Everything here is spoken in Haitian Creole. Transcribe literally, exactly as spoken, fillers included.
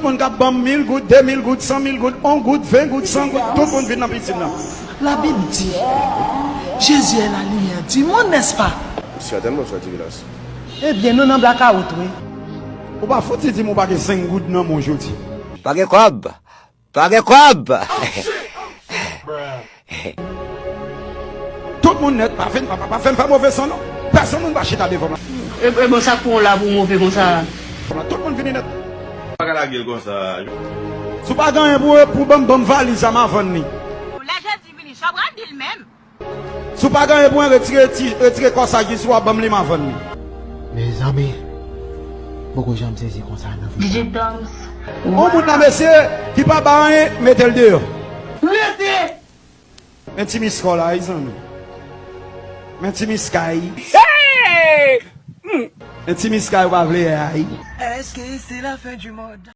Moun k ap ban m mil goud, de mil goud, san mil goud, yon goud, ven goud, san goud, tout moun vin nan piscine nan. La Bible dit, Jésus est la lumière du monde, n'est-ce pas? Certainement, Frère Divilas. Ebyen, nou nan blakawout, wi. Ou pa fouti di m ou pa gen senk goud nan men w jodi. Pa gen kòb. Pa gen kòb. Tout moun nèt, pa fè m, pa, pa, pa fè m fè move san non. Pèsonn moun pa chita devan m. E, e bon, sa k pou w la pou w move konsa? Tout moun vini nèt. Pa ka lage l konsa. Si w pa gen anyen pou, pou ban m, ban m valiz la, m a vann li. Lè Jezi vini, sa w pral di l menm? Si w pa gen anyen pou mwen, retire ti, retire kòsaj li, si w ap ban m li, m a vann li. Mezanmi, m poko janm sezi konsa nan vi sa. D J Toms. Yon moun la, mesye, ki pa ba anyen, mete l deyò. Rete! Men ti miskò la, wi, zanmi. Men ti miskay. Men ti miskay, ou pa vle ay. Est-ce que c'est la fin du monde?